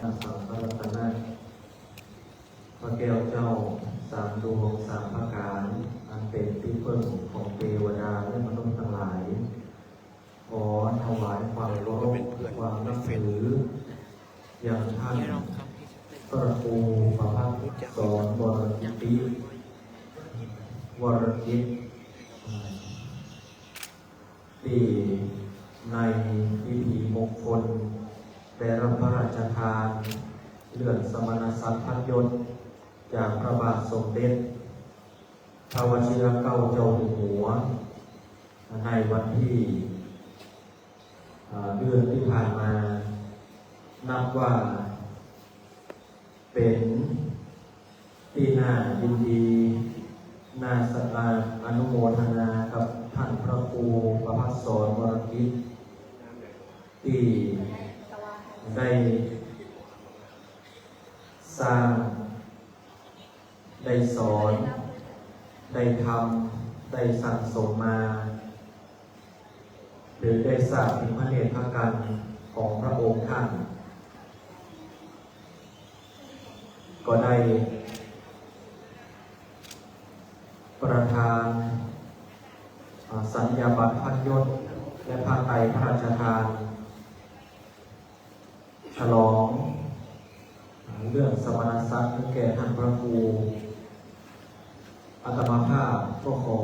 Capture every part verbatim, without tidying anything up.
สังฆรัตนะ พระแก้วเจ้าสามดวงสามประก๋าน อันเป๋นตี้เปิ้งของเตวดาและมนุษย์ตังหลาย ขอถวายความเคารพความนับถือ ยังต้านพระครูประภัสสร วรกิตติ วรกิตติ ตี้ในพิธีมงคลได้ฮับพระราชทานเลื่อนสมณศักดิ์พัดยศจากพระบาทสมเด็จพระวชิรเกล้าเจ้าอยู่หัว ในวันตี้ อ่า เดือนตี้ผ่านมา นับว่า เป๋นตี้น่ายินดี น่าสะอาด อนุโมทนากับต้านพระครูประภัสสร วรกิตติ ตี้ได้สร้าง ได้สอน ได้ทำ ได้สั่งสมมา หรือได้ทราบเถิงพระเนตรพระกรรณของพระองค์ต้าน ก็ได้ประทาน อ่า สัญญาบัตรพัดยศ และผ้าไตรพระราชทาน ฉลองเลื่อนสมณศักดิ์แก่ต้านพระครู อาตมาภาพก็ขอ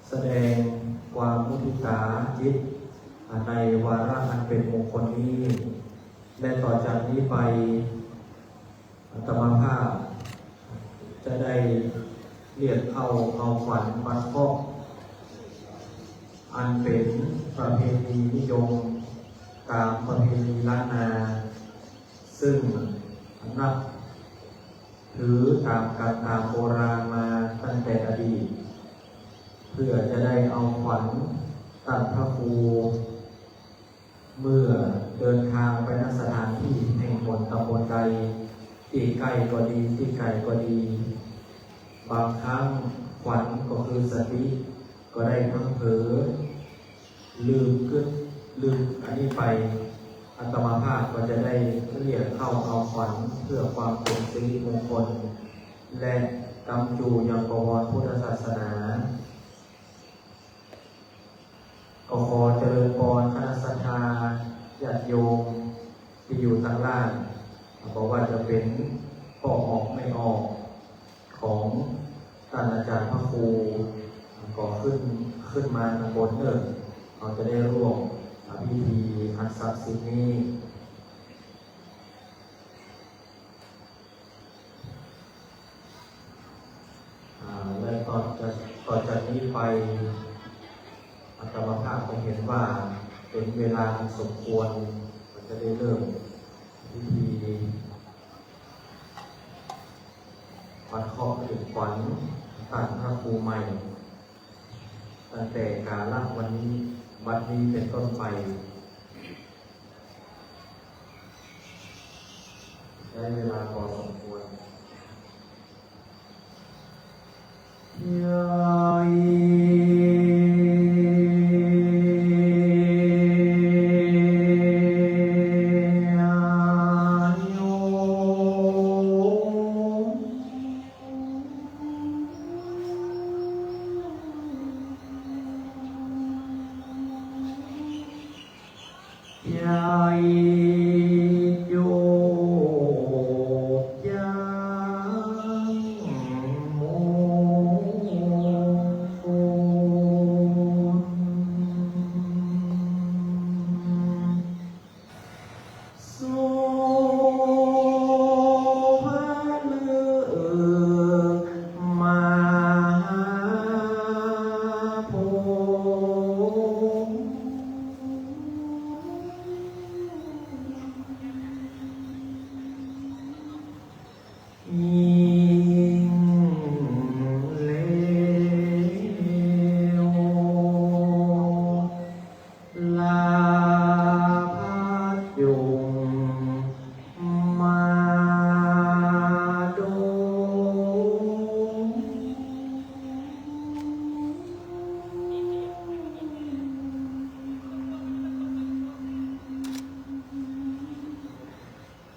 แสดงความมุทิตาจิตในวาระอันเป๋นมงคลนี้ และต่อจากนี้ไป อาตมาภาพจะได้เรียกเข้าเอาขวัญปัดเคราะห์ อันเป๋นประเพณีนิยมต๋ามประเพณีล้านนา ซึ่งนับถือต๋ามกั๋นต๋ามโบราณมาตั้งแต่อดีต เพื่อจะได้เอาขวัญต้านพระครู เมื่อเดินทางไป ณ สถานตี้แห่งหนตำบลใด ตี้ใก้ก็ดี ตี้ไก๋ก็ดี บางครั้งขวัญก็คือสติ ก็ได้พลั้งเผลอ ลืมกึ๊ด ลืมอันนี้ไป อาตมาภาพก็จะได้เรียกเข้าเอาขวัญเพื่อความเป๋นสิริมงคล และกำจูยังประวรพุทธศาสนา ก็ขอเจริญปอนคณะศรัทธาญาติโยมตี้อยู่ตางล่าง บ่ว่าจะเป๋นป้อออกแม่ออกของต้านอาจ๋ารย์พระครู ก็ขึ้น ขึ้นมาตางบนเน่อ เฮาจะได้ร่วมพิธีอันศักดิ์สิทธิ์นี้ อ่า และต่อจาก ต่อจากนี้ไป อาตมาภาพก็เห็นว่าเป๋นเวลาอันสมควร ก็จะได้เริ่มพิธีปัดเคราะห์เลื่อนขวัญต้านพระครูใหม่ ตั้งแต่กาละวันนี้ บัดนี้เป๋นต้นไป ใช้เวลาพอสมควร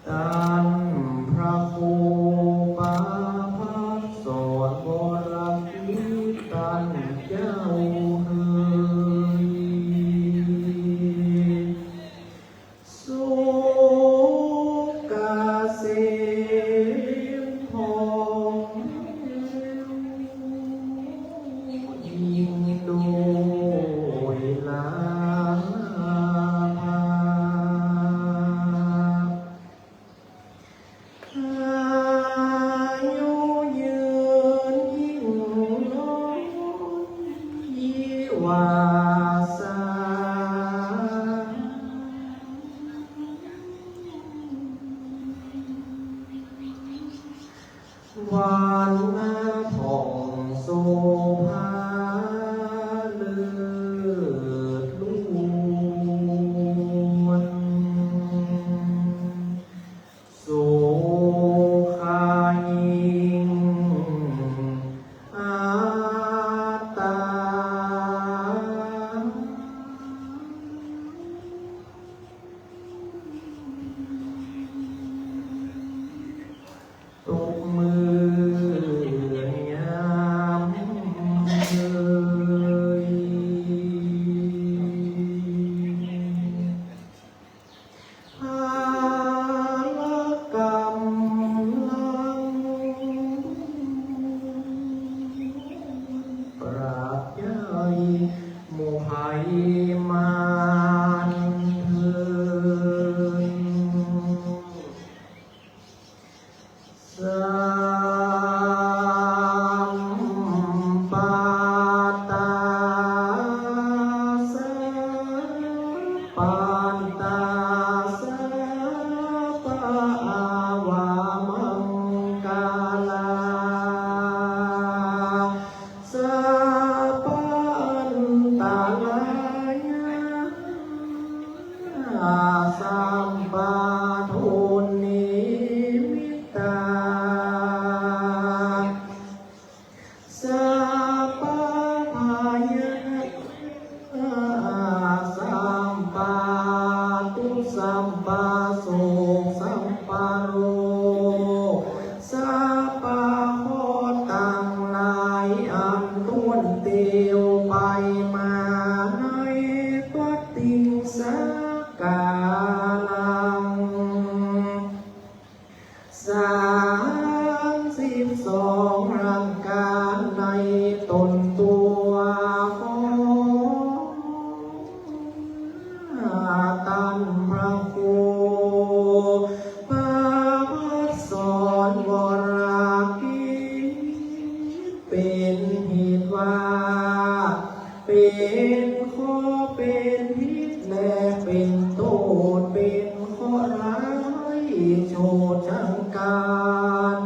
ต้านพระครูประภัสสรวรกิจ ต้านเจ้าเฮย สุขเกษมผ่องแผ้ว ยิ่งด้วยลาภา อายุยืนยิ่งล้น ยี่วาสา วรรณะผ่องโสภาเลิศล้วน สุขยิ่งอัตตา ตุ๊กเมื่อยามเฮย พละกำลัง ประใหญ่หมู่ไพร่มานเทิน สัมปัตตา สัพพันตา สัพพะอาวามังคลา สัพพันตรายะ สัพพะทุนนิมิตตา สัพพะภัย สัพพะทุกข์ สัพพะโศก สัพพะโรค สัพพะเคราะห์ตังหลายอันถ้วนเตียวไปมาในปัตติงสกาลัง สามสิบสองรังกาในตนตัวของต้านพระครูประภัสสรวรกิจ เป๋นเหตุว่า เป๋นเคราะห์เป๋นพิษ และเป๋นโต้ษเป๋นเคราะห์ร้ายโฉดฉังกาล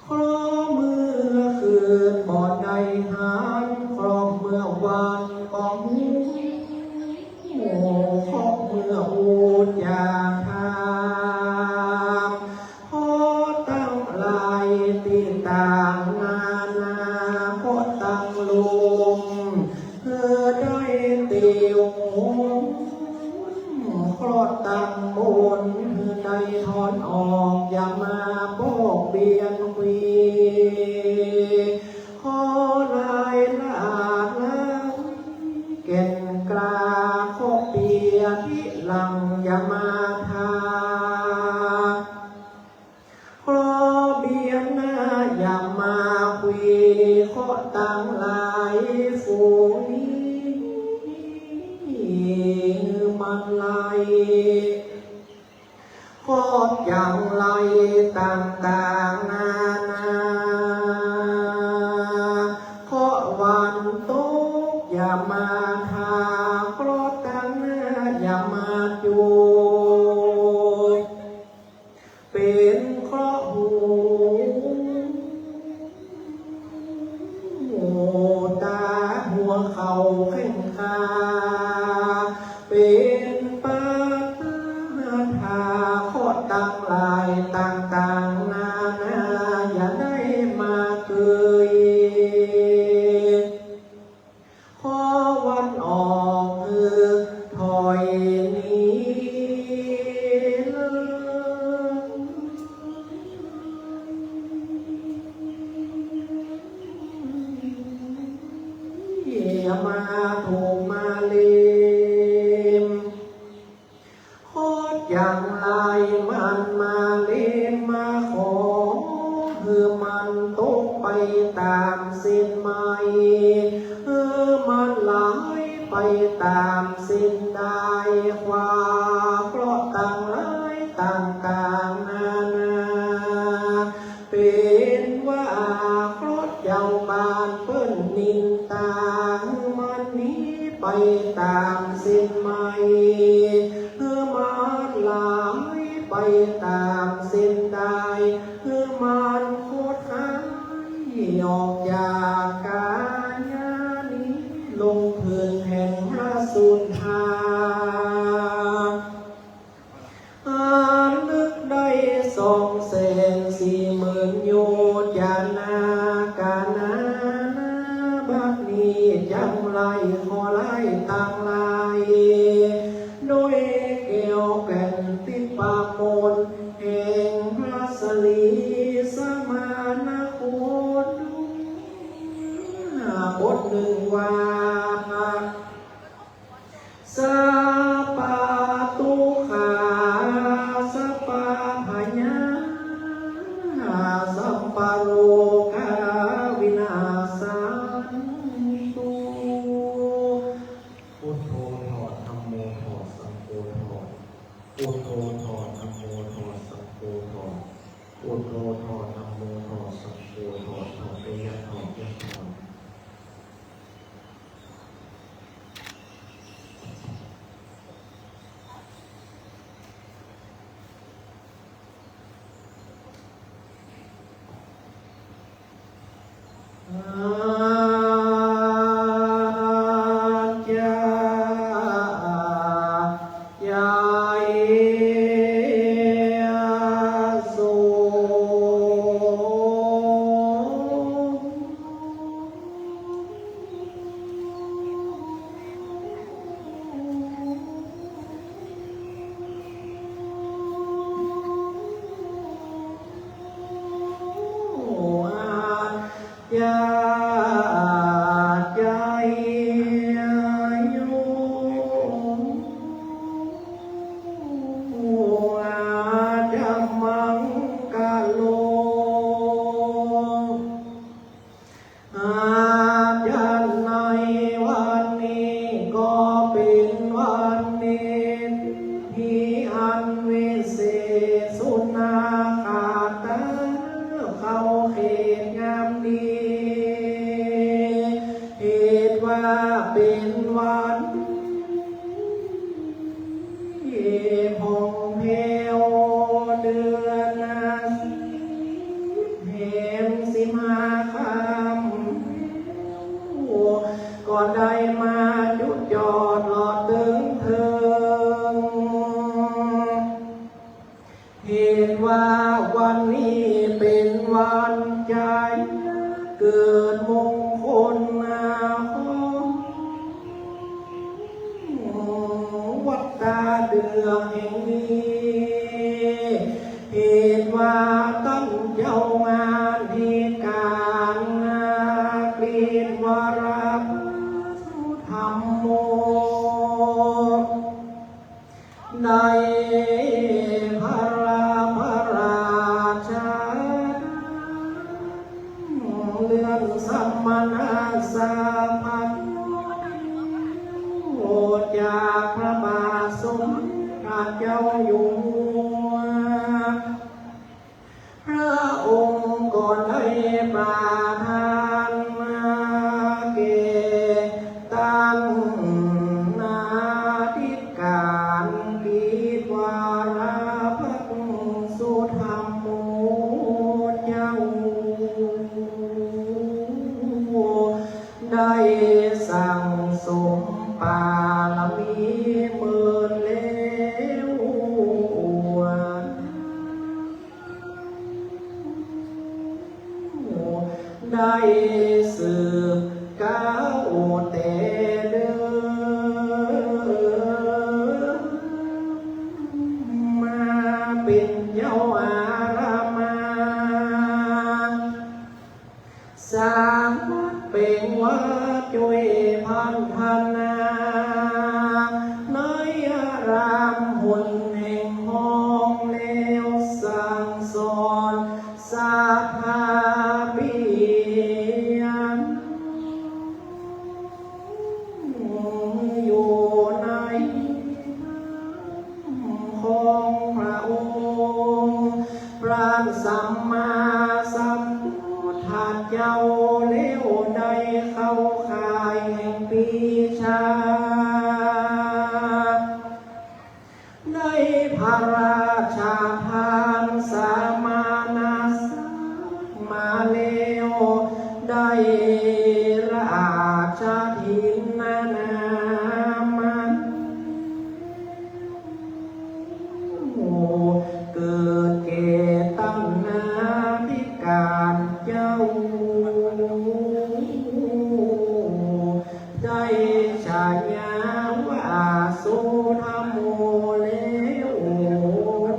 เคราะห์เมื่อคืนบ่ได้หัน เคราะห์เมื่อวันบ่ฮู้ เคราะห์เมื่ออูดอยากถาม เคราะห์ตังหลายตี้ต่างนานา เคราะห์ตังลมหื้อได้เตียว เคราะห์ตังมนต์หื้อได้ถอนออก อย่ามาปอกเปียนคุย เคราะห์หลายหลากหลายแก่นกล้า เคราะห์เปียพิหลังอย่ามาทา เคราะห์เบียดหน้าอย่ามาคุย เคราะห์ตังหลายฝูงนี้หื้อมันไหล เคราะห์อย่างไรต่างๆนานา เคราะห์วันตกอย่ามาทา เคราะห์ตังหน้าอย่ามาจุก เป๋นเคราะห์หู หูตาหัวเข่าแข้งขา เป๋นปาฐา เคราะห์ตังหลายต่างๆนานา อย่างใดมันมาเล่นมาขอ หื้อมันตกไปต๋ามเส้นไหม หื้อมันไหลไปต๋ามเส้นได้ ความเคราะห์ตังหลายต่างๆ นานา เป๋นว่าเคราะห์เจ้าบ้านเปิ้นนินตา หื้อมันหนีไปต๋ามเส้นไหม หื้อมันไหลไปต๋ามเส้นได้ หื้อมันคดหายออกจากก๋ายานี้ ลงพื้นแผ่นพระสุธา อันนึกได้สองแสนสี่หมื่นโยจนา กานานา บัดนี้จักไล่ข้อร้ายตังหลาย โดยแก้วแก่นทิพย์ประมวล แห่งพระศรีสมณโคต บทหนึ่งว่า สัพพะทุกขา สัพพะพยา สัพพะโรกา วินาสสันตุ พุทโธถอด ธัมโมถอด สังโฆถอด พุทโธถอด ธัมโมถอด สังโฆถอด พุทโธถอด ธัมโมถอด สังโฆถอด ถอด ยัดถอด ยัดถอด ยาจายโย อาจามังกะโล อาจารย์ ในวันนี้ก็เป๋นวันดี ที่อันวิเศษสุนาขาตา เข้าเขตงามดี เหตุว่าเป๋นวัน ผ่องแผ้วเดือนสิบแหมสิบห้าค่ำ ก็ได้มาจุดจอดหลอดเติงเถิง เหตุว่าวันนี้เป๋นวันจาย เกิดมงคลมาของวัดตาเดือแห่งนี้ เหตุว่าต้านเจ้างานเหตุก๋ารณ์ กฤษวรพสุธัมโม ได้พระราชดำรัสเรื่องสมณะสาพันธ์ จากพระบาทสมเด็จพระเจ้าอยู่หัว พระองค์ก็ได้ประทานมาแก่ต้านอธิการกฤษวรพสุธัมโมเจ้า ได้สั่งสมบารมีเมินแล้ว ได้สืบเกล้าแต่เดิมมาเป๋นเจ้าอารามมา สามารถเป๋นว่าจ้วยพัฒนา ในอารามหนแห่ง สัมมาสัมพุทธเจ้า แล้วได้เข้าข่ายแห่งปีชา ได้พระราชทานสมณศักดิ์มาแล้ว ได้ราชทินนาม เกิดแก่ตัณหาธิการเจ้า ได้ฉายาว่าโสธโมแล้ว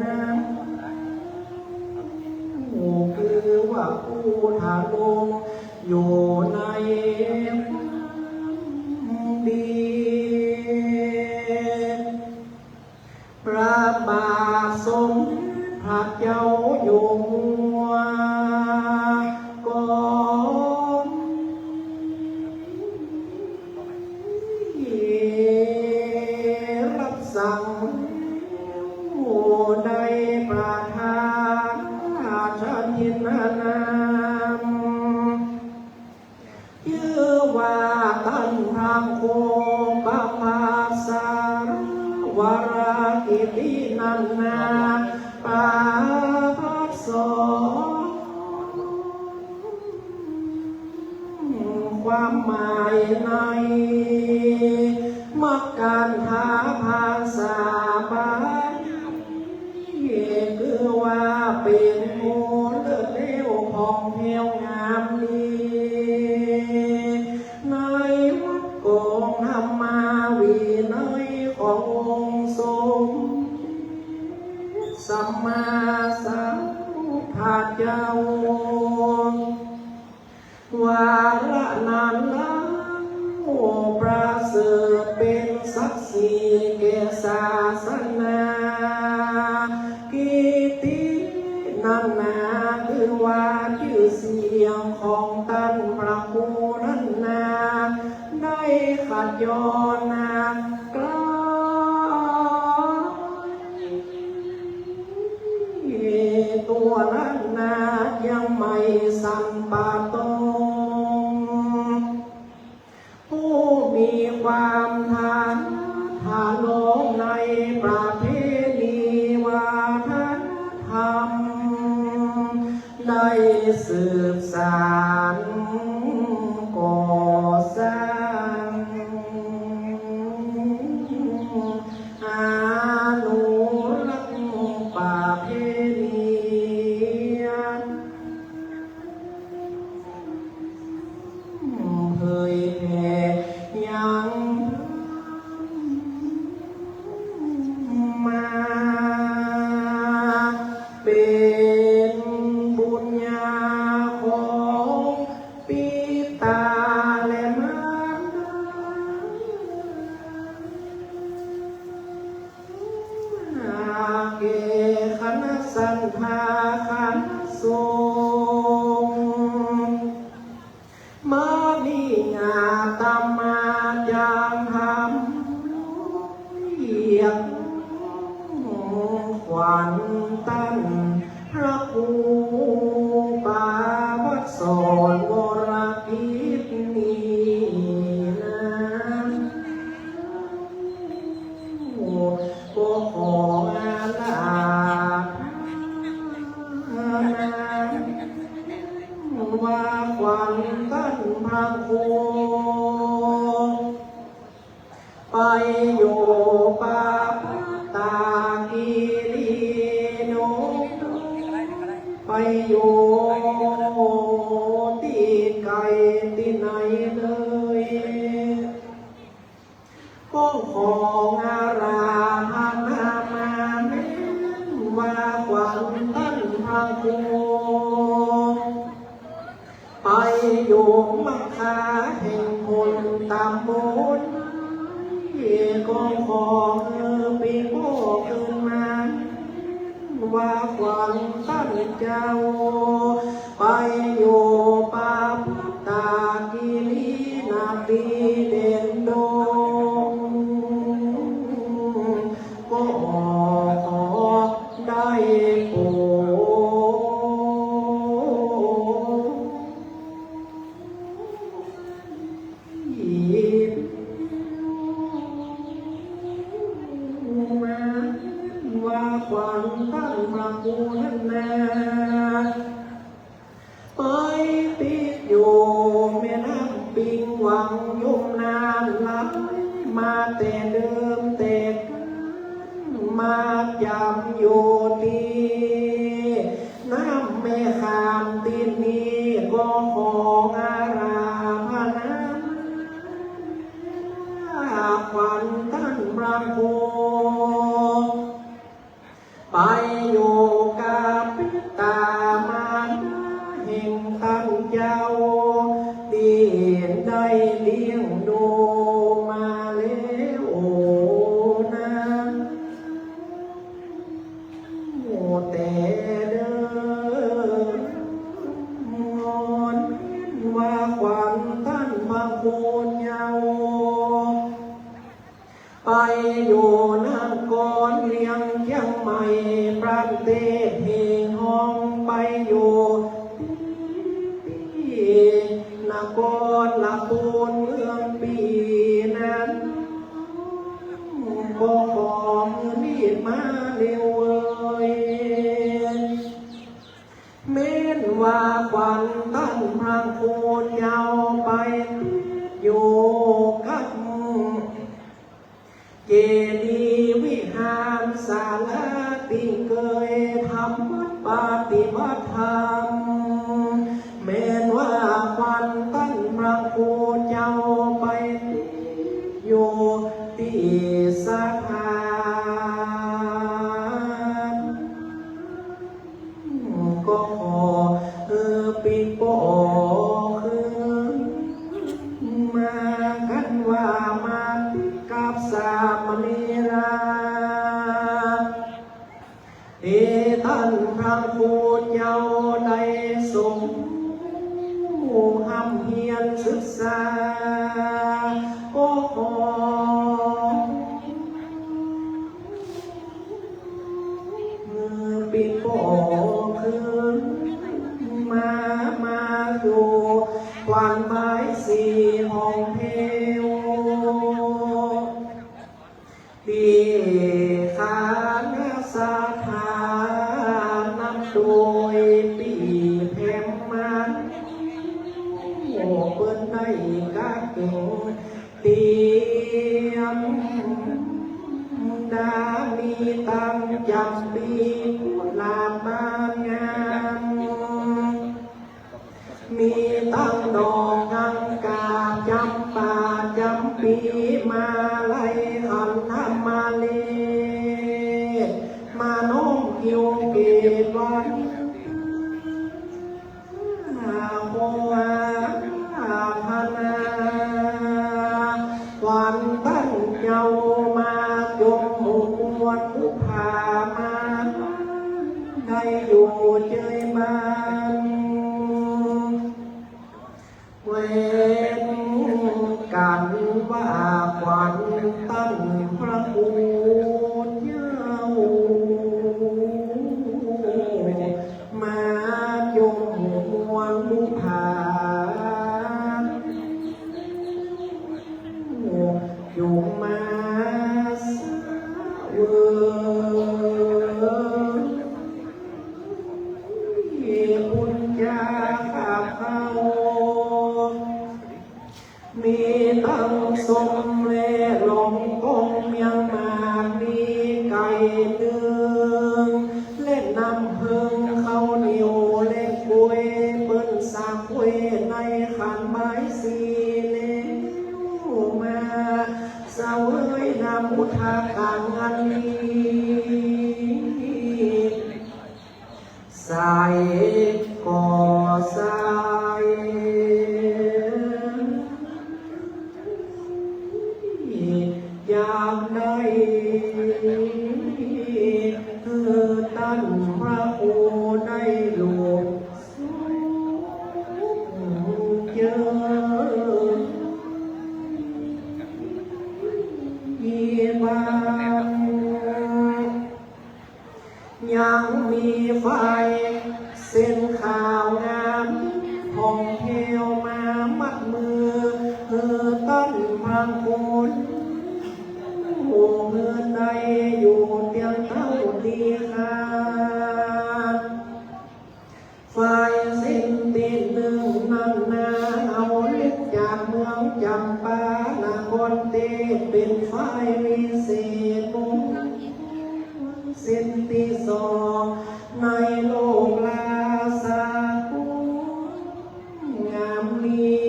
นั้น คือว่าผู้ทรงอยู่ในความดี พระบาทสมเด็จพระเจ้าอยู่หัว ก็รับสั่งได้ประทานราชทินนาม ชื่อว่าต้านพระครูประภาสสารวรกิตินันนา ประพัสสร ความหมายในมัคคาถาภาษาบาลี คือว่าเป๋นผู้เลิศเลวผ่องแผ้วงามดี ในวัตรของธรรมวินัยขององค์สมเด็จสัมมาสัมพุทธเจ้า วาระนั้นเล่าประเสริฐเป๋นศักดิ์ศรีแก่ศาสนา กิตตินันนา คือว่าจื้อเสียงของต้านพระครูนั้นนา ได้ขยายหน้าไกล ตัวนั้นนายังไม่สันปะตอง ผู้มีความทะนงทะนอมในประเพณีวัฒนธรรม ได้สืบสานก่อสร้าง อนุรักษ์ประเพณี เผยแผ่ยังมา เป๋นบุญญาของปิตาและมารดา แก่คณะสัตยาคณะสงฆ์ มานี้อาตมาจักทำเรียกขวัญต้านพระครูประภัสสรวรกิตนี้นา ก็ขออาราธนา ว่าขวัญต้านพระครู ไปอยู่ป่าตาดกิริดงดง ไปอยู่ตี้ไก๋ตี้ไหนเลย ก็ขออาราธนามาแน่นว่าขวัญต้านพระครู ไปอยู่มัคคาแห่งผลตำบล ก็ขอหื้อปิ๊งโป้ขึ้นมา ว่าขวัญต้านเจ้า ไปอยู่ป่าตาดกิรินาตี้เด่นดง ก็ขอได้โปรด ขวัญต้านพระครูนั้นนา ไปติดอยู่แม่น้ำปิง วังยมนานไหลมาแต่เดิมแต่กาล มาจ๋ำอยู่ตี้น้ำแม่ขามตี้นี่ ก็ขออาราธนา ขวัญต้านพระครู ไปอยู่กับปิต๋ามารดาแห่งต้านเจ้า ตี้ได้เลี้ยงดูมาแล้วนั้น แต่เดิมว่าขวัญต้านพระครูเจ้า ไปอยู่นครเวียงเจียงใหม่ ประเทศเฮฮอง ไปอยู่ตี้นครละปูนเมืองปีนั้น ก็ขอหื้อรีบมาเร็วเวย แม้นว่าขวัญต้านพระครูเจ้าไปอยู่กับเจดีย์วิหารศาลาตี้เกยทำวัดปฏิบัติธรรม แม้นว่าขวัญต้านพระครูเจ้าไปอยู่ตี้สถาน ก็ขอหื้อปิ๊กโป้คืนมา กันว่ามาติดกับสามเณรา ตี้ต้านพระครูเจ้าได้ทรงฮ่ำเฮียนศึกษา ก็ขอ หื้อปิ๊กโป้คืนมา มาสู่ขวัญบายศรีของแท้ว ตี้คณะศรัทธานำโดยปี้แพมมา โอ้ เปิ้นได้กะเก๋ง เตรียมดา มีตังจ๋ำปี๋กุหลาบบานงาม มีตังดอกกังกาบจ๋ำป๋าจ๋ำปี๋ มาลัยขันธมาเล มาน้อมเกี่ยวเกศวัน ขออาราธนา ขวัญต้านเจ้ามาจมหมู่มวลผู้ผามา ได้อยู่เจยบ้าน เว้นกั๋นว่าขวัญต้านพระครูเจ้า มาจมหมู่มวลผู้ผา จุ่มมาเสวย ปุญญาข้าพเจ้า มีตังส้มและหลองกองเมียงหมาก มีไก่นึ่ง และน้ำเผิง ข้าวเหนียวและกล้วย เปิ้นสักไว้ในขันบายศรีแล้ว มาเสวยนำอุทากังอันนี้ ใส่ก็ใส่ อยากได้คือต้านพระครูได้หลบเจอ มีบาง ยังมีไฟเส้นขาวงาม ผ่องแผ้วมามัดมือ หื้อต้านพระครู โอ้ หื้อได้อยู่เตียงเต้าตี้ ฝ่ายเส้นตี้นึ่งนั้นนา เอาลุกจากเมืองจำปานครเตชะ เป๋นฝ่ายวิเศษ เส้นตี้สองในโลกราชสกุลงามนี้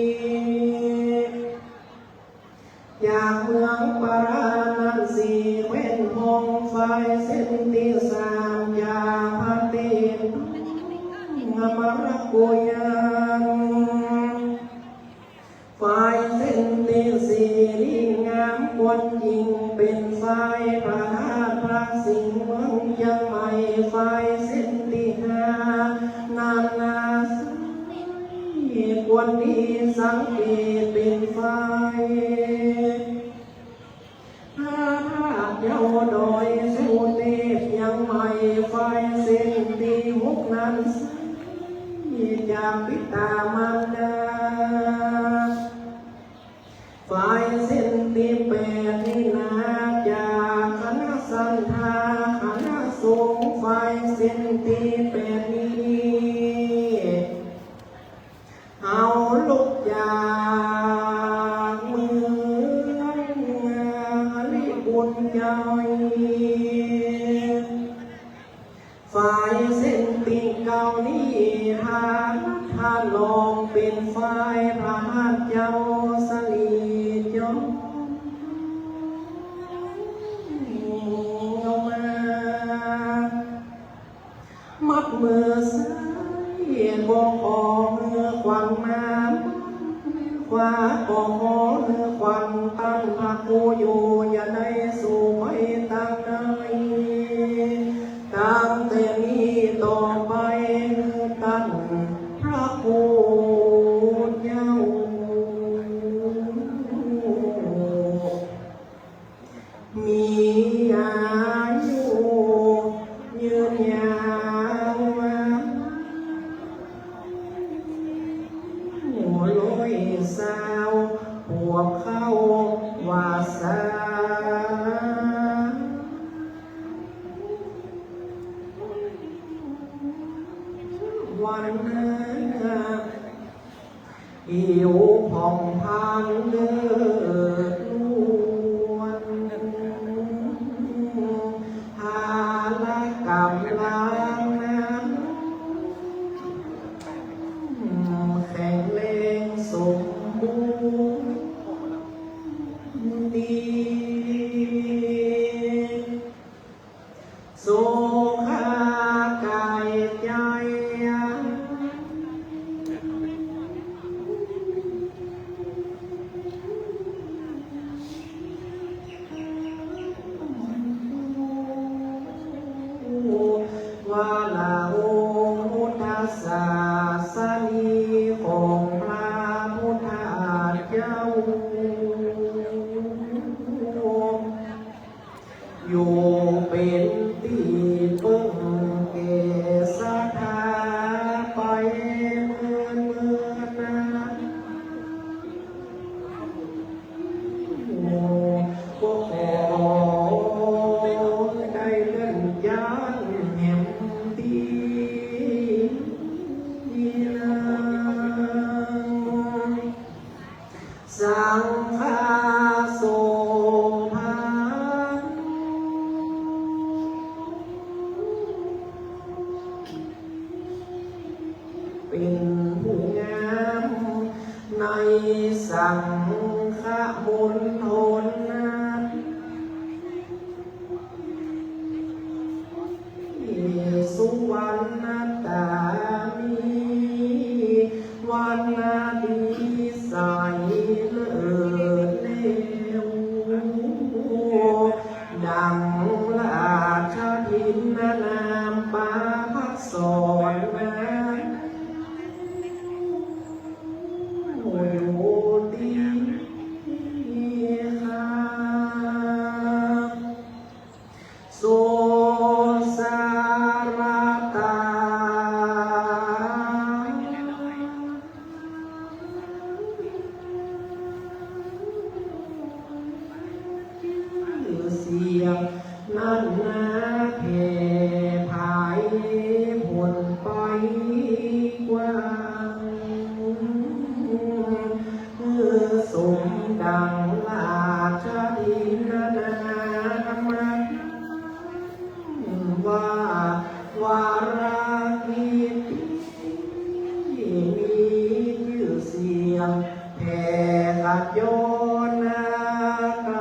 จากเมืองปาราณสีแคว้นผ่อง ฝ่ายเส้นตี้สามจากประเทศอมรโกยาน ฝ่ายเส้นตี้สี่ดีงามควรยิ่ง เป๋นฝ่ายพระธาตุพระสิงห์เมืองเจียงใหม่ ฝ่ายเส้นตี้ห้านานา ควรดีสังเกต เป๋นฝ่ายพระธาตุเจ้าดอยสุเตพเจียงใหม่ ฝ่ายเส้นตี้หกนั้นจากปิตามารดา ฝ่ายเส้นตี้แปดนี้นาจากคณะสันทาคณะสงฆ์ ฝ่ายเส้นตี้แปดนี้ เอาลุกจากเมืองหริภุญชัย ฝ่ายเส้นตี้เก้านี้ ทางทานรองเป๋นฝ่ายพระธาตุเจ้าสลีจอมมา มัดมือซ้ายก็ขอหื้อขวัญมา ขวาก็ขอหื้อขวัญต้านพระครูอยู่ อย่าได้สูญไปตางใด ตั้งแต่นี้ต่อไป หื้อต้านพระครูเจ้า มีอายุยืนยาวมาร้อยซาวขวบเข้าพรรษา วันนั้น ผิวผ่องพานเลิศล้วน ทาระกำลังน้ำ แข็งแรงสมบูรณ์ดี สุขกายใจ วาระองค์พุทธศาสนีของพระพุทธเจ้า อยู่เป๋นตี้เปิ้งแก่ศรัทธาไปเมินเมินนาน ก็ขอได้เลื่อนย้านแหมตี้นั้น สังฆาโสภา เป๋นผู้งามในสังฆมณฑลนั้น สุวรรณตามี วรรณดีใสเลิศเลว ดังราชทินนานามประพัดสรนั้น อยู่ตี้ข้า สุสารตา เสียงนั้นนาแผ่ วารากิตติ มีจื้อเสียงแผ่ขจรไกล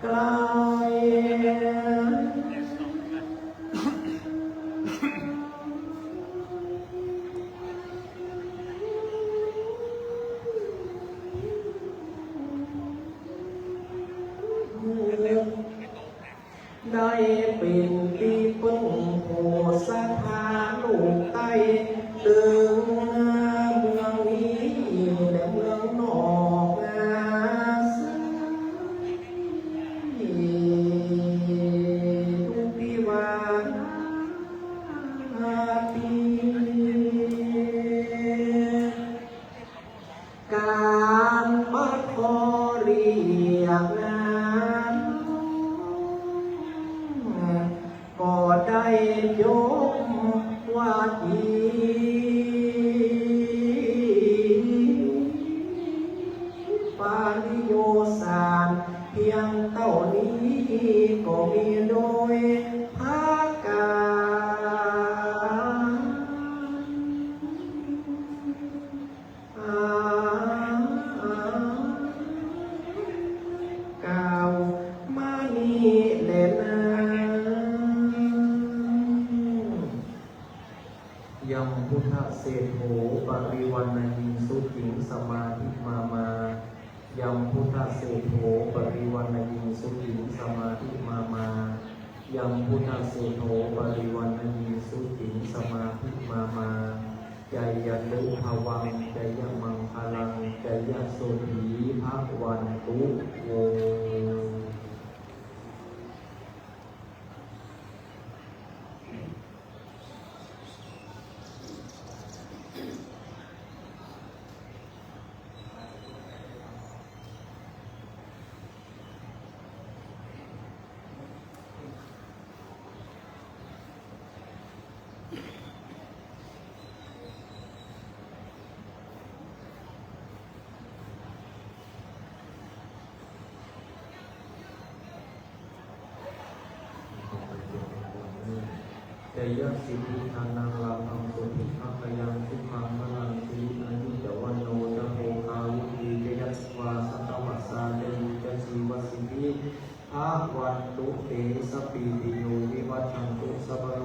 ไกล ได้เป๋นตี้เปิ้งโผสถาลูกใต้ เถิงเมืองนี้และเมืองนอกนาไส้ ทุกตี้ว่าตี้ ก๋านบัดข้อเรียกนั้น ก็ได้จบว่าตี้ ปริโยสารเพียงเต้านี้ ก็มีโดยประก๋าน กล่าวมานี้แลนา ยัง พุทธเศรษโฐ ปริวรรณยิง สุขิง สมาธิมามา ยัง พุทธเศรษโฐ ปริวรรณยิง สุขิง สมาธิมามา ยัง พุทธเศรษโฐ ปริวรรณยิง สุขิง สมาธิมามา จายะตุภวัง จายะมังคลัง จายะโสฏฐีภะวันตุ โว จายะสิทธิธนัง ลาภัง โสติภักขยัง สุขัง พลัง สิริ อายุ จะ วัณโณ จะ โภคา วุฒี จะ ยะ วา สะ คะ วัสสา จะ ยุ จะ ชีวะ สิทธิ ภะวันตุ เต สะ ปีติ โย วิวัชชันตุ สัพพะโร